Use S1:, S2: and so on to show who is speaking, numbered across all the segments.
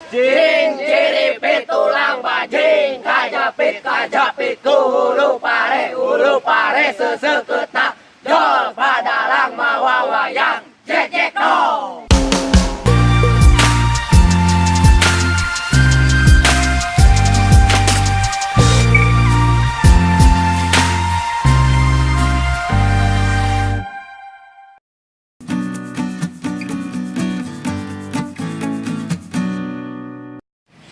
S1: Cing ciripit tulang bajing kajepit kajepit ku hulu pare seseketak jol padalang mawa wayang jejek dong.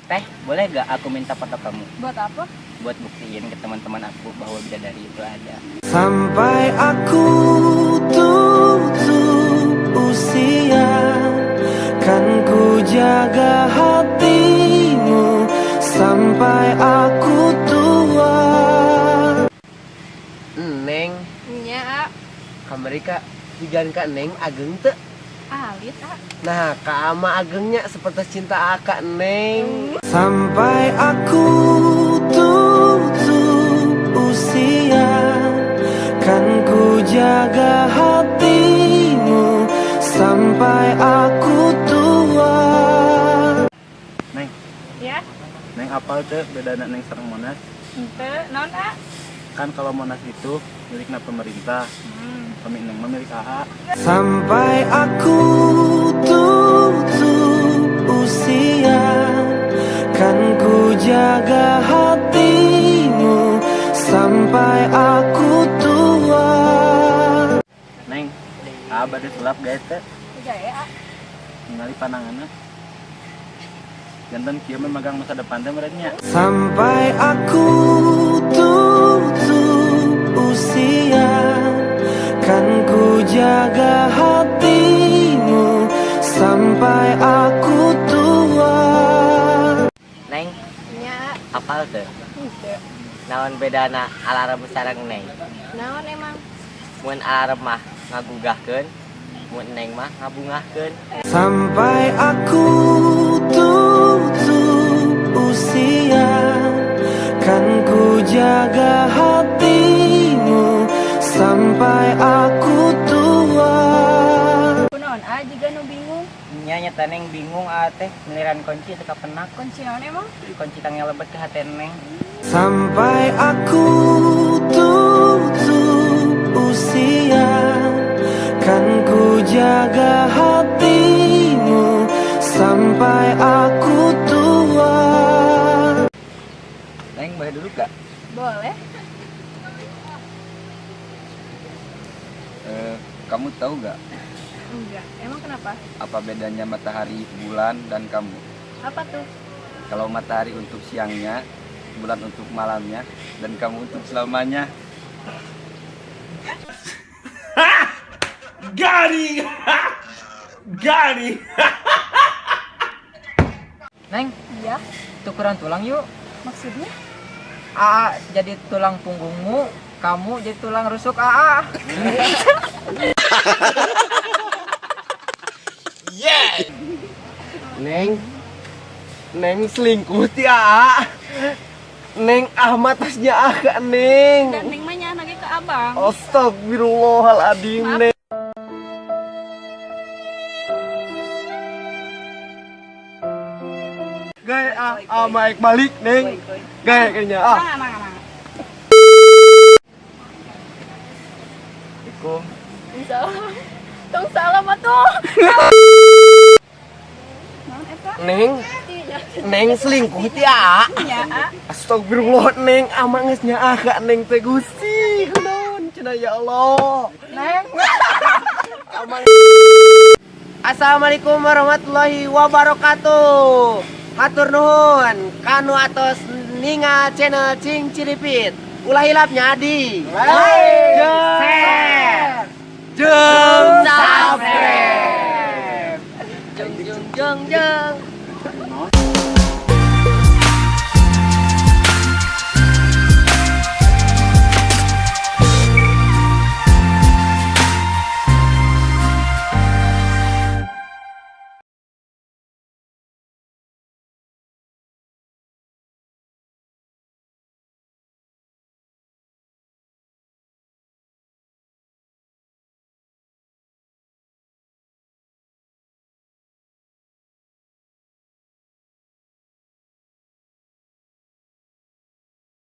S2: Teh, boleh gak aku minta foto kamu?
S3: Buat apa?
S2: Buat buktiin ke teman-teman aku bahwa bidadari itu ada.
S4: Sampai aku tutup usia, kan ku jaga hatimu sampai aku tua.
S1: Neng,
S3: Nya, A.
S1: kamari ka hujan ka Neng ageng teu?
S3: Alit, A.
S1: Nah, ka ama agengnya seperti cinta aka Neng.
S4: Sampai aku tutup usia, kan ku jaga hatimu sampai aku tua.
S5: Neng,
S3: Ya,
S5: Neng apal teu bedana Neng sareng Monas?
S3: ente, naon, A?
S5: Kan kalau Monas itu milikna pemerintah, pami Neng mah milik AA.
S4: Sampai aku tutup usia, kan ku jaga hatimu sampai aku tua.
S5: Neng, AA bade sulap gae teh,
S3: Gae, A.
S5: ningali pananganna. Janten kieu memegang masa depan teh meureun nya.
S4: Sampai aku tutup usia, kan ku jaga hatimu sampai aku tua.
S2: Neng,
S3: Nya, A.
S2: apal teu?
S3: Ente.
S2: Naon bedana alarm sareng Neng?
S3: Naon emang?
S2: Mun alarm mah ngagugahkeun, mun Neng mah ngabungahkeun.
S4: Sampai aku tutup usia, kan ku jaga hatimu sampai aku tua.
S3: Kunaon, A, jiga nu bingung.
S2: Nya nyata Neng bingung A teh miliran kunci teu kapenak.
S3: Kunci naon emang?
S2: Kunci kang lebet ke hati Neng.
S4: Sampai aku tutup usia, kan ku jaga hatimu sampai aku tua.
S5: Neng, boleh duduk gak?
S3: Boleh.
S6: Kamu tahu gak
S3: Enggak. Emang kenapa?
S6: apa bedanya matahari, bulan, dan kamu?
S3: Apa tuh?
S6: Kalau matahari untuk siangnya, bulan untuk malamnya, dan kamu untuk selamanya.
S7: Got him! Got him!
S8: Neng,
S3: Iya.
S8: tukeran tulang yuk.
S3: Maksudnya?
S8: AA jadi tulang punggungmu, kamu jadi tulang rusuk AA.
S1: Neng, Neng selingkuh ti Aa. Neng Ahmad tasnya aka Neng.
S3: Dan Neng mah nyaah ke abang.
S1: Astagfirullahaladzim Neng. Gae ah, ah maik balik Neng. Gae kayaknya ah.
S3: Mangga, mangga, mangga.
S5: Assalamualaikum.
S3: Salam. Tong salam atuh. Naon eta?
S1: Neng, Neng selingkuh ti Aa.
S3: Nya, A.
S1: Astagfirullah Neng, ama geus nyaah ka Neng teh Gusti. Kunaon cenah ya Allah.
S8: Neng.
S1: Amang. Assalamualaikum warahmatullahi wabarakatuh. Hatur nuhun kanu atos ningal channel Cing Ciripit. Ulah hilapnya di like, share, jeung subscribe.
S2: Jeng jeng jeng jeng.